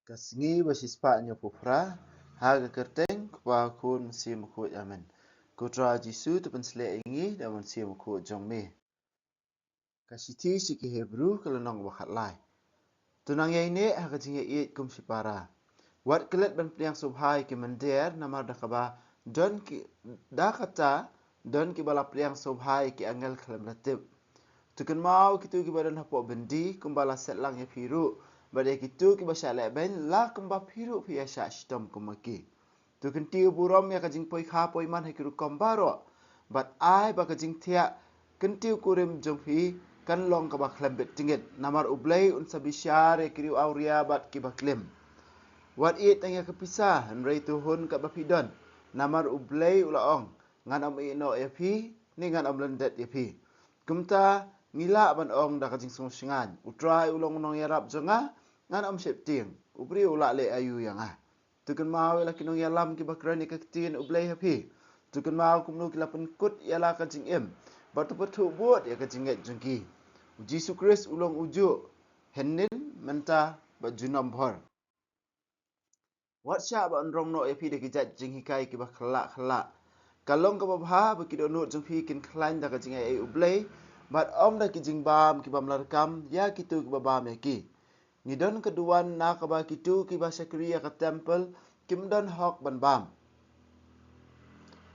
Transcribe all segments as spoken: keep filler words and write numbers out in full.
Ka sngi ba shispah hynñiewphew phra, ha ka kyrteng Kpa, Khun, Mynsiem Bakhuid, amen. Ko Trai Jisu, to pynshlur ïa ngi da u Mynsiem Bakhuid jong me. Ka shithi sha ki Hebru, ka lynnong ba khatlai. To nang ïaineh ha ka jingïaieit kum shipara. Wat klet ban pdiang sngewbha ïa ki mynder, namar da kaba don ki, da kata don kiba la pdiang sngewbha ïa ki angel khlem da tip. To kynmaw kito kiba don hapoh byndi, kumba la set lang ïa phi ruh, bad ïa kito kiba shah lehbeiñ, la kumba phi ruh phi ïa shah shitom kum ma ki. To kyntiew burom ïa ka jingpoi kha poi man ha ki rukom baroh, bad ai ba ka jingthiah kyntiew kurim jong phi kan long kaba khlem bit tyngit, namar U Blei un sa bishar ïa ki riew awria bad kiba klim. Wat ïeit tang ïa ka pisa, hynrei to hun katba phi don, namar U Blei u la ong, ngan ym ïehnoh ïa phi, ne ngan ym lyndet ïa phi. Kumta, ngi lah ban ong da ka jingsngewshngaiñ, U Trai u long u nongïarap jong nga, ngan ym sheptieng, u briew u lah leh aïu ïa nga. To kynmaw ïa la ki nongïalam kiba kren ïa ka ktien U Blei ha phi. To kynmaw kumno ki la pynkut ïa la ka jingim, bad to pynthut bud ïa ka jingngeit jong ki. U Jisu Khrist u long ujuh, hynnin, mynta, bad junom bhor. Wat shah ba un rong noh ïa phi da ki jait jinghikai kiba khlak khlak. Ka long kaba bha ba ki dohnud jong phi kin khlaiñ da ka jingaiei U Blei, bad ym da ki jingbam ki bym la rukom ïa kito kiba bam ïa ki. Ngi don ka duwan na kaba kito kiba shakri ïa ka templ kim don hok ban bam.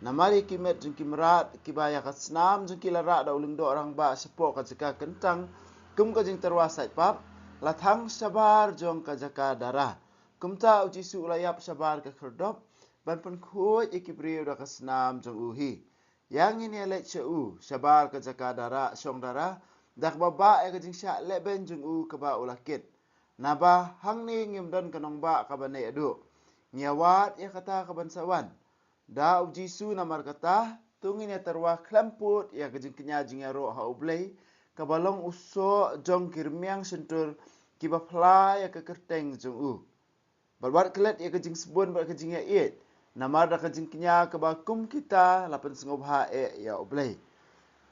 Namar ïa ki met jong ki mrad kiba ïa ka snam jong ki la rah da u lyngdoh rangbah shapoh ka jaka kyntang, kum ka jingtyrwa sait pap, la thang shabar jong ka jaka dara. Kumta U Jisu u la ïap shabar ka khyrdop ban pynkhuid ïa ki briew da ka snam jong u hi. Ïa ngin ïa leit sha u shabar ka jaka dara, shong dara, da kaba bah ïa ka jingshah lehbeiñ jong u kaba u la kit. Naba hangne ngim don ka nongbah kaba neh haduh. Ngi ïa wad ïa kata kaban sa wan. Da U Jisu namar kata, to ngin ïa tyrwa khlem pud ïa ka jingkñia jingïaroh ha U Blei, kaba long u soh jong ki rmiang shyntur kiba phla ïa ka kyrteng jong u. Bad wat klet ïa ka jingsbun bad ka jingïaieit, namar da ka jingkñia kaba kum kita la pynsngewbha eh ïa U Blei.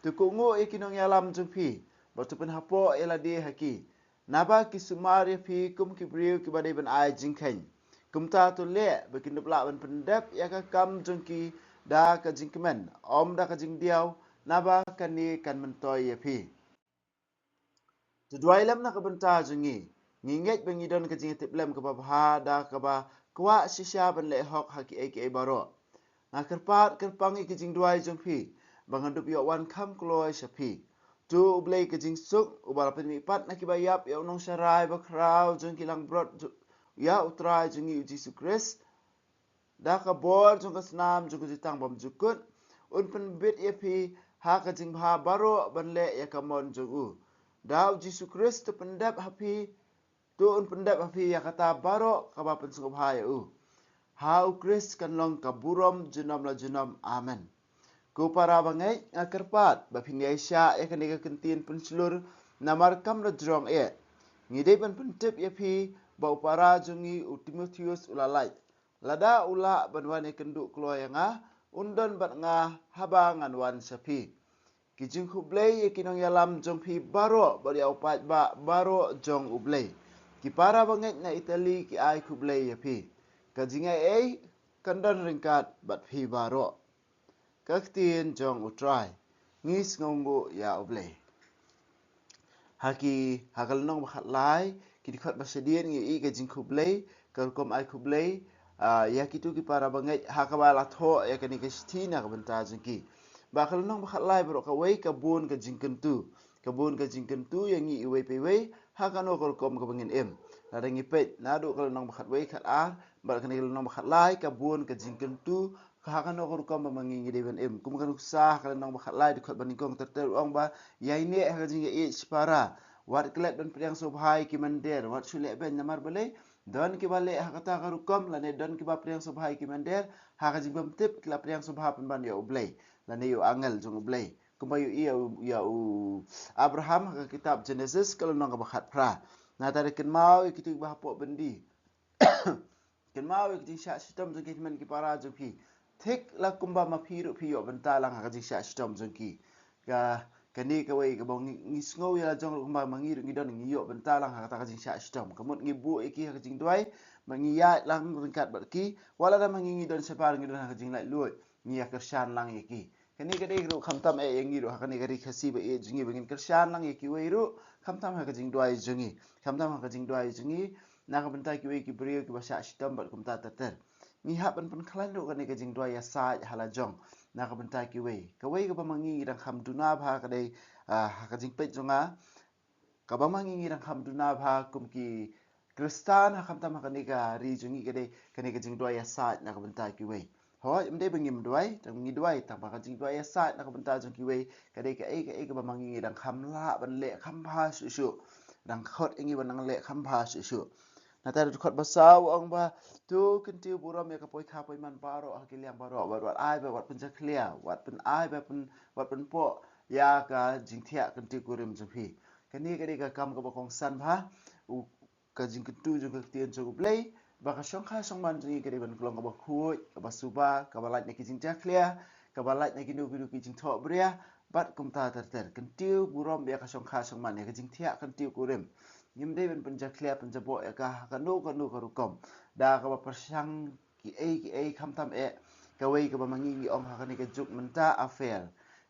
To kohnguh ïa ki nongïalam jong phi, bad to pynhapoh ïa lade ha ki. Naba ki sumar ïa phi kum ki briew kiba dei ban ai jingkheiñ. Kumta to leh ba kin dup lah ban pyndep ïa ka kam jong ki da ka jingkmen, ym da ka jingdiaw, naba kane kan myntoi ïa phi. To duwai lem na ka bynta jong ngi. Ngi ngeit ba ngi don ka jingïatiplem kaba bha da kaba kwah shisha ban leh hok ha kiei kiei baroh. Nga kyrpad kyrpang ïa ka jingduwai jong phi, ba ngan dup ïoh wan kham kloi sha phi. To U Blei ka jingsuk, uba la pynmihpat na kiba ïap ïa u nongsharai bakhraw jong ki langbrot ju-, ïa U Trai jong ngi U Jisu Khrist, da ka bor jong ka snam jong ka jutang bymjukut, un pynbit ïa phi ha ka jingbha baroh ban leh ïa ka mon jong u. Da U Jisu Khrist to pyndep ha phi, to un pyndep ha phi ïa kata baroh kaba pynsngewbha ïa u. Ha U Khrist kan long ka burom junom la junom. Amen. Ko para bangeit, nga kyrpad ba phin ïaishah ïa kane ka kyntien pynshlur namar kam da jrong eh. Ngi dei ban pyntip ïa phi ba u para jong ngi u Timotheus u la lait. Lada u lah ban wan ïakynduh kloi ïa nga, un don bad nga haba ngan wan sha phi. Ki jingkhublei ïa ki nongïalam jong phi baroh bad ïa u paidbah baroh jong U Blei. Ki para bangeit na Italy ki ai khublei ïa phi. Ka jingaiei kan don ryngkat bad phi baroh. Ka ktien jong U Trai. Ngi sngewnguh ïa U Blei. Ha ki, ha ka lynnong ba khatlai, ki dkhot ba shadien ngi ïohi ka jingkhublei, ka rukom ai khublei, ah, ïa kito ki para bangeit, ha kaba la thoh ïa kane ka shithi na ka bynta jong ki. Ba ka lynnong ba khatlai baroh kawei ka bun ka jingkyntu. Ka bun ka jingkyntu ïa ngi iwei pa iwei, ha kano ka rukom kaba ngin im. Lada ngi peit, naduh ka lynnong ba khatwei khatar, bad kane ka lynnong ba khatlai, ka bun ka jingkyntu, ha kano ka rukom ba ma ngi ngi dei ban im. Kum ka nuksa ha ka lynnong ba khatlai dkhot ba nyngkong ter ter u ong ba, ïaineh ha ka jingïaieit shipara. Wat klet ban pdiang sngewbha ïa ki mynder, wat shu lehbeiñ namar balei. Don kiba leh ha kata ka rukom, lane don kiba pdiang sngewbha ïa ki mynder, ha ka jingbymtip ki la pdiang sngewbha pynban ïa U Blei, lane ïa u angel jong U Blei. Kumba ïohi ïa u, ïa u Abraham ha ka kitab Genesis ka lynnong kaba khatphra. Nangta da kynmaw ïa kito kiba hapoh byndi. Kynmaw ïa ka jingshah shitom jong ki hynmen ki para jong phi. Thik la kumba ma phi ruh phi ïoh bynta lang ha ka jingshah shitom jong ki. Ka, Kane kawei kaba ngi, ngi sngew ïa la jong ruh kumba ma ngi ruh ngi don ngi ïoh bynta lang ha kata ka jingshah shitom. Ka mut ngi buh ïa ki ha ka jingduwai, ma ngi ïaid lang ryngkat bad ki, wat la da ma ngi ngi don shabar ngi don ha ka jinglaitluid, ngi ïa kyrshan lang ïa ki. Kane ka dei ruh khamtam eh ïa ngi ruh ha kane ka ri Khasi ba ïeit jong ngi ba ngin kyrshan lang ïa kiwei ruh, khamtam ha ka jingduwai jong ngi, khamtam ha ka jingduwai jong ngi, na ka bynta kiwei ki briew kiba shah shitom bad kumta ter ter. Ngi hap ban pynkhlaiñ ruh kane ka jingduwai ïasaid ha la jong na ka bynta kiwei. Kawei kaba ma ngi ngi dang kham duna bha ka dei, ah, ha ka jingpeit jong nga, kaba ma ngi ngi dang kham duna bha kum ki Khristan ha khamtam ha kane ka ri jong ngi ka dei kane ka jingduwai ïasaid na ka bynta kiwei. Hooid, ym dei ba ngim duwai, tang ngi duwai, tang ba ka jingduwai ïasaid na ka bynta jong kiwei ka dei kaei kaei kaba ma ngi ngi dang kham lah ban leh kham bha shuh shuh. Dang khot ïa ngi ban nang leh kham bha shuh shuh. Na ta dkhot ba saw ong ba, to kyntiew burom ïa ka poi kha poi man baroh ha ki liang baroh, wat, wat ai ba, wat pynjakhlia, wat pyn ai ba pyn, wat pynpoh ïa ka jingthiah kyntiew kurim jong phi. Kane ka dei ka kam kaba kongsan bha, u, ka jingkyntu jong ka ktien jong U Blei, ba ka shongkha shongman jong ngi ka dei ban long kaba khuid, kaba suba, kaba lait na ki jingjakhlia, kaba lait na kino kino ki jingthoh bria, bad kumta ter ter. Kyntiew burom ïa ka shongkha shongman, ïa ka jingthiah kyntiew kurim. Ngim dei ban pynjakhlia pynjaboh ïa ka ha kano kano ka rukom. Da kaba pyrshang kiei kiei khamtam eh, kawei kaba ma ngi ngi ong ha kane ka juk mynta a fail.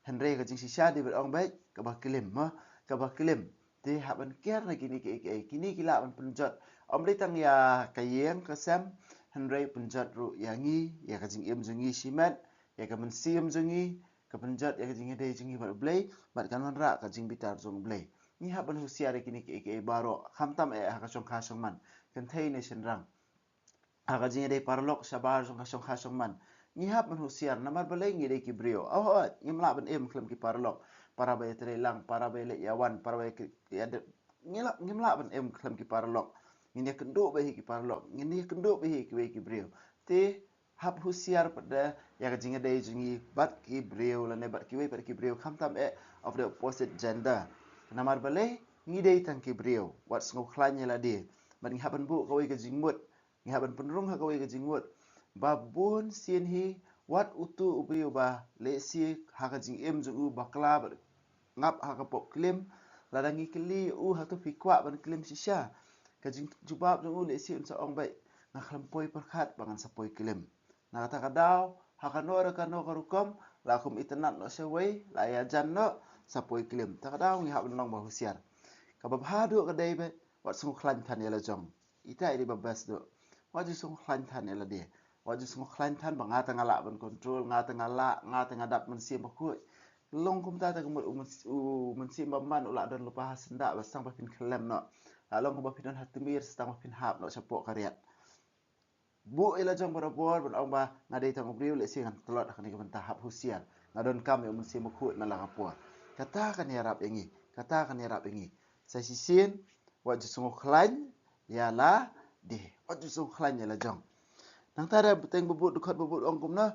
Hynrei ka jingshisha dei ban ong beit kaba klim, mo, kaba klim. Te hap ban kiar na kine kiei kiei, kine ki lah ban pynjot. Ym dei tang ïa ka ïing ka sem, hynrei pynjot ruh ïa ngi, ïa ka jingim jong ngi shimet, ïa ka mynsiem jong ngi, ka pynjot ïa ka jingïadei jong ngi bad U Blei, bad kan wanrah ka jingbitar jong U Blei. Ngi hap ban husiar ïa kine kiei kiei baroh, khamtam eh ha ka shongkha shongman, kynthei ne shynrang. Ha ka jingïadei paralok shabar jong ka shongkha shongman, ngi hap ban husiar, namar balei ngi dei ki briew. Oh, oh, ngim lah ban im khlem ki paralok. Para ba ïatreilang, para ba ïaleit ïawan, para ba ïa ki, ïa de, ngi lah, ngim lah ban im khlem ki paralok. Ngin ïakynduh beit hi ki paralok, ngin ïakynduh beit hi kiwei ki briew. Te hap husiar pat de ïa ka jingïadei jong ngi bad ki briew lane bad kiwei pat ki briew, khamtam eh of the opposite gender. Namar balei, ngi dei tang ki briew, wat sngewkhlaiñ ïa lade. Bad ngi hap ban buh kawei ka jingmut, ngi hap ban pynrung ha kawei ka jingmut, ba bun sien hi wat uto u briew ba lehse ha ka jingim jong u bakla bad ngap ha ka pop klim, lada ngi kylli ïa u, hato phi kwah ban klim shisha, ka jingjubab jong u lehse un sa ong beit, nga khlem poi pyrkhat ba ngan sa poi klim. Na kata ka daw, ha kano re kano ka rukom, la kum itynnad noh shawei, la ïajan noh, sa poi klim. Ta ka daw ngi hap ban long ba husiar. Kaba bha duh ka dei beit, wat sngewkhlaiñ than ïa la jong. Ita i dei ba best duh. Wat ju sngewkhlaiñ than ïa lade. Wat ju sngewkhlaiñ than ba nga te nga lah ban control, nga te nga lah, nga te nga dap mynsiem bakhuid. Long kumta te ka mut u myns-, u mynsiem bymman u lah don lypa ha syndah ba sdang ba phin khyllem noh. La long kumba phi don ha tmier sdang ba phin hap noh shapoh ka riat. Buh ïa la jong barabor ban ong ba nga dei tang u briew, lehse ngan tlot ha kane ka bynta, hap husiar. Nga donkam ïa u Mynsiem Bakhuid man la ka por. Kata kan ïarap ïa ngi. Kata kan ïarap ïa ngi. Sa shisien, wat ju sngewkhlaiñ ïa lade. Wat ju sngewkhlaiñ ïa la jong. Nangta da bteng ba bud, dkhot ba bud ong kumno,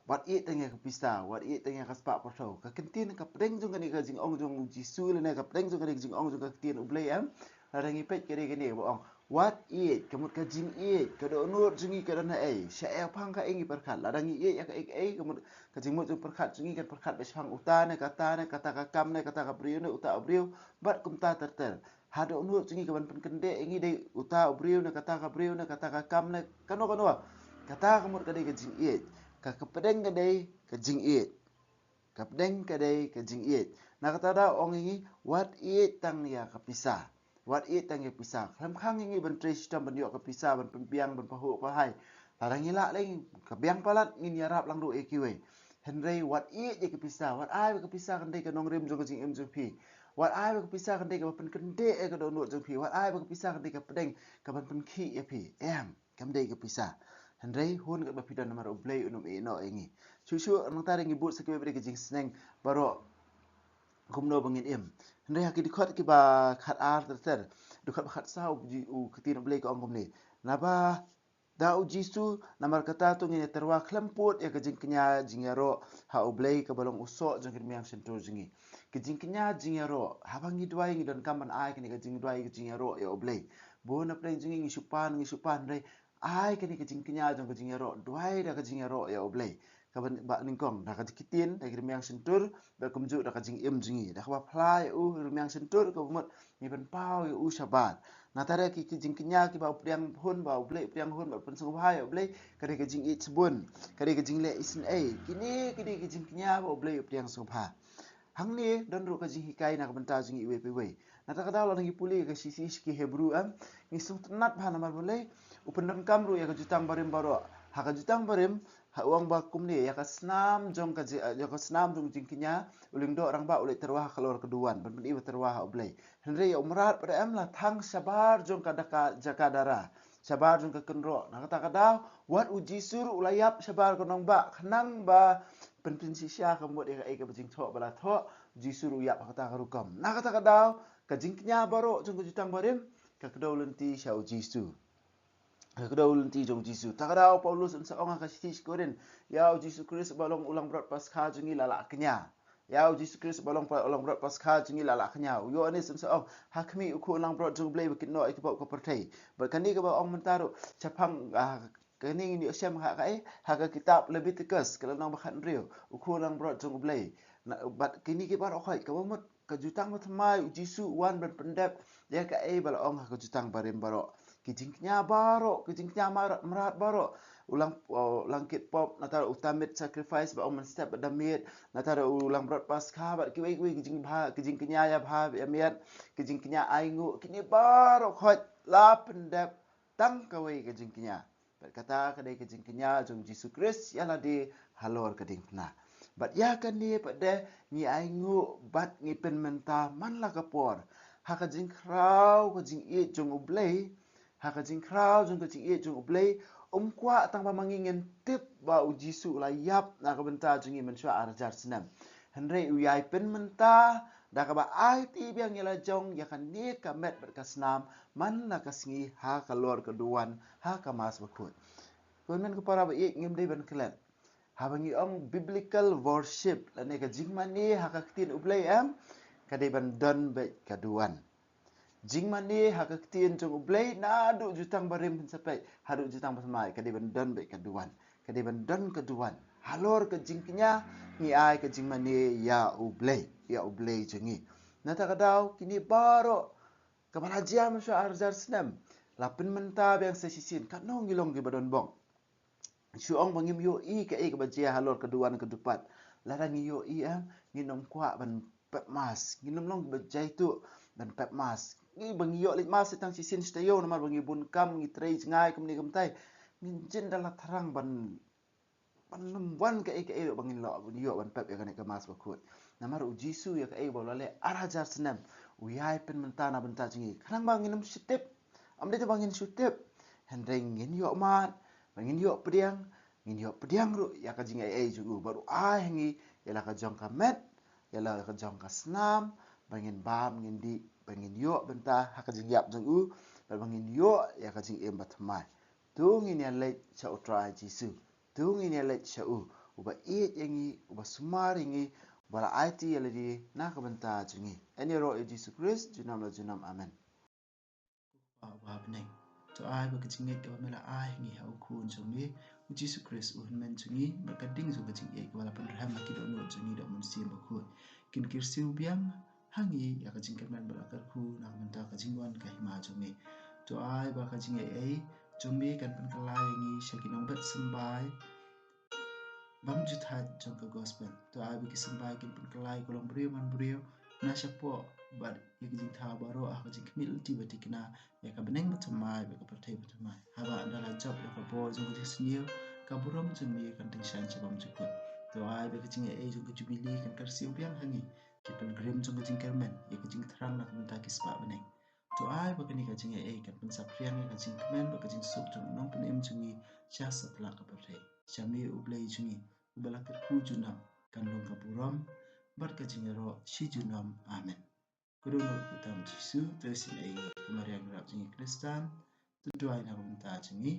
wat ïeit tang ïa ka pisa, wat ïeit tang ïa ka spah pyrthei. Ka ktien, ka pdeng jong kane ka jingong jong u Jisu lane ka pdeng jong kane ka jingong jong ka ktien U Blei, em. Lada ngi peit ka dei kane ba ong, wat ïeit, ka mut ka jingïeit, ka dohnud jong ngi ka don haei, shaei phang kaei ngi pyrkhat. Lada ngi ïeit ïa kaei kaei, ka mut ka jingmut jong pyrkhat jong ngi kan pyrkhat beit shaphang uta ne kata ne, kata ka kam ne, kata ka briew ne, uta u briew, bad kumta ter ter. Ha dohnud jong ngi ka ban pynkyndit ïa ngi dei uta u briew ne, kata ka briew ne, kata ka kam ne, kano kano. Kata ka mut ka dei ka jingïeit. Ka, ka pdeng ka dei ka jingïeit. Ka pdeng ka dei ka jingïeit. Na kata da ong ïa ngi, wat ïeit tang ïa ka pisa. Wat ïeit tang ïa ka pisa. Khlem khang ïa ngi ban trei shitom ban ïoh ka pisa, ban pynbiang, ban pahuh pahai. Lada ngi lah lei, ka biang palat ngin ïarap lang ruh ïa kiwei. Hynrei wat ïeit ïa ka pisa, wat ai ba ka pisa kan dei ka nongrim jong ka jingim jong phi. Wat ai ba ka pisa kan dei kaba pynkyndit ïa ka dohnud jong phi. Wat ai ba ka pisa kan dei ka pdeng kaban pynkhih ïa phi. Em. Kam dei ka pisa. Hynrei hun katba phi don namar U Blei un ym ïehnoh ïa ngi. Shuh shuh nangta da ngi bud sa kiwei pat de ka jingsneng baroh kumno ba ngin im. Hynrei ha ki dkhot kiba khatar ter ter, dkhot ba khatsaw u, u ktien U Blei ka ong kumne. Naba da u Jisu, namar kata to ngin ïa tyrwa khlem pud ïa ka jingkñia jingïaroh ha U Blei kaba long u soh jong ki rmiang shyntur jong ngi. Ka jingkñia jingïaroh, haba ngi duwai ngi donkam ban ai kane ka jingduwai ka jingïaroh ïa U Blei. Bun na pdeng jong ngi ngi shu pan, ngi shu pan, hynrei ai kane ka jingkñia jong ka jingïaroh, duwai da ka jingïaroh ïa U Blei. kaba nyngkong da ka ktien, da ki rmiang shyntur, bad kumjuh da ka jingim jong ngi. Da kaba phla ïa u rmiang shyntur, kaba mut ngi pynpaw ïa u shabar. Nangta da ki, ki jingkñia kiba u pdiang hun, ba U Blei u pdiang hun, bad pynsngewbha ïa U Blei, ka dei ka jingïeit shibun, ka dei ka jingleh isynei. Kine, kine ki jingkñia ba U Blei u pdiang sngewbha. Hangne don ruh ka jinghikai na ka bynta jong ngi iwei pa iwei. Nangta ka daw lada ngi pule ka shithi sha ki Hebru em, ngi sngewtynnat bha namar balei, u pyndonkam ruh ïa ka jutang barim baroh. Ha ka jutang barim, ha u ong ba kumne, ïa ka snam jong ka ji-, ïa ka snam jong jingkñia, u lyngdoh rangbah u leit tyrwa ha ka lor ka duwan, ban pyni ba tyrwa ha U Blei. Hynrei ïa u mrad pat em la thang shabar jong ka daka, jaka dara. Shabar jong ka kynroh. Na kata ka daw, wat u Jisu ruh u la ïap shabar ka nongbah, khnang ba pynpynshisha ka mut ïa kaei kaba jingthoh ba la thoh, u Jisu ruh u ïap ha kata ka rukom. Na kata ka daw, ka jingkñia baroh jong ka jutang barim, ka kdew lynti sha u Jisu. Ka kdew lynti jong u Jisu. Ta ka daw Paulus un sa ong ha ka shithi sha ki Korinth, ïa u Jisu Khrist ba long u langbrot Paskha jong ngi la lah kñia. Ïa u Jisu Khrist ba long pa-, u langbrot Paskha jong ngi la lah kñia. U Ïoannis un sa ong, ha khmih u Khun langbrot jong U Blei ba kit noh ïa ki pop ka pyrthei. Bad kane kaba ong mynta ruh, shaphang, ah, kane ngin ïoh shem ha kaei, ha ka kitab Leviticus, ka lynnong ba khathynriew, u Khun langbrot jong U Blei. Na, bad kine ki baroh khoit, kaba mut, ka jutang bathymmai, u Jisu u wan ban pyndep ïa kaei ba la ong ha ka jutang barim baroh. Ki jingkñia baroh, ki jingkñia mar-, mrad baroh. U lang, u langkit pop, nangta u tamit sacrifice ba ong mynstep bad da miet, nangta u langbrot Paskha bad kiwei kiwei ki jingbha, ki jingkñia ïa bha ïa miet, ki jingkñia ainguh, kine baroh khoit la pyndep tang kawei ka jingkñia. Bad kata ka dei ka jingkñia jong u Jisu Khrist ïa lade halor ka diengphna. Bad ïa kane pat de ngi ainguh bad ngi pynmynta man la ka por. Ha ka jingkhraw ka jingïeit jong U Blei, ha ka jingkhraw jong ka jingïeit jong U Blei, um kwah tang ba ma ngi ngin tip ba u Jisu u la ïap na ka bynta jong ngi mynshuwa ar hajar snem. Hynrei u ïai pynmynta da kaba aiti biang ïa la jong ïa kane ka met bad ka snam, man la ka sngi ha ka lor ka duwan ha ka Mass Bakhuid. Ko hynmen ko para ba ïeit, ngim dei ban klet. Haba ngi ong biblical worship, lane ka jingmane ha ka ktien U Blei em, ka dei ban don beit ka duwan. Jingmane ha ka ktien jong U Blei naduh jutang barim phin sa peit haduh jutang bathymmai, ka dei ban don beit ka duwan. Ka dei ban don ka duwan halor ka jingkñia, ngi ai ka jingmane ïa U Blei, ïa U Blei jong ngi. Nangta ka daw kine baroh kaba la jia mynshuwa ar hajar snem la pynmynta biang sa shisien, katno ngi long kiba donbok. Shu ong ba ngim ïohi kaei kaba jia halor ka duwan ka dupat. Lada ngi ïohi em, ngin ym kwah ban pep Mass, ngin ym long kiba jaituh ban pep Mass. Ngi ba ngi ïoh leit Mass tang shisien shi taïew namar ba ngi bun kam, ngi trei jngai kumne kumtai, ngin jin da la thrang ban ban ym wan kaei kaei ruh ba ngin lah ban ïoh ban pep ïa kane ka Mass Bakhuid. Namar u Jisu ïa kaei ba u la leh ar hajar snem u ïai pynmynta na bynta jong ngi. Khnang ba ngin ym shu tip. Ym dei tang ba ngin shu tip, hynrei ngin ïoh mad, ba ngin ïoh pdiang, ngin ïoh pdiang ruh ïa ka jingaiei jong u, bad u ai ha ngi ïa la ka jong ka met, ïa la ka jong ka snam, ba ngin bam, ngin dih, ba ngin ïoh bynta ha ka jingïap jong u, bad ba ngin ïoh ïa ka jingim bathymmai. To ngin ïa leit sha U Trai Jisu. To ngin ïa leit sha u, uba ïeit ïa ngi, uba sumar ïa ngi, uba la aiti ïa lade na ka bynta jong ngi. Yn ïaroh ïa u Jisu Khrist junom la junom. Amen. Ko Kpa uba ha bneng, to ai ba ka jingngeit kaba me la ai ha ngi ha u Khun jong me u Jisu Khrist u hynmen jong ngi, bad ka ding jong ka jingïeit kaba la pynrhem ha ki dohnud jong ngi da u Mynsiem Bakhuid, kin kyrsiew biang ha ngi ïa ka jingkyrmen bad la kyrkhu na ka bynta ka jingwan ka hima jong me. To ai ba ka jingaiei jong me kan pynkylla ïa ngi sha ki nongbet symbai bymjukut jong ka gospel. To ai ba ki symbai kin pynkylla ïa ka longbriew manbriew na shapoh bad ïa ka jingthaw baroh ha ka jingkhmih lynti ba thikna ïa ka bneng bathymmai bad ka pyrthei bathymmai. Haba ynda la jop ïa ka bor jong ka jingsniew, ka burom jong me kan tyngshaiñ sha bymjukut. To ai ba ka jingaiei jong ka jubili kan kyrsiew biang ha ngi, ki pilgrim jong ka jingkyrmen ïa ka jingthrang na ka bynta ki spah bneng. To ai ba kane ka jingaiei kan pynsaphriang ïa ka jingkmen bad ka jingsuk jong u Nongpynim jong ngi sha satlak ka pyrthei. Sha me U Blei jong ngi, uba la kyrkhu junom, kan long ka burom bad ka jingïaroh shi junom. Amen. Ka dohnud kyrteng u Jisu, to isynei ïa ngi. Ka Maria nongrep jong ngi Khristan, to duwai na ka bynta jong ngi.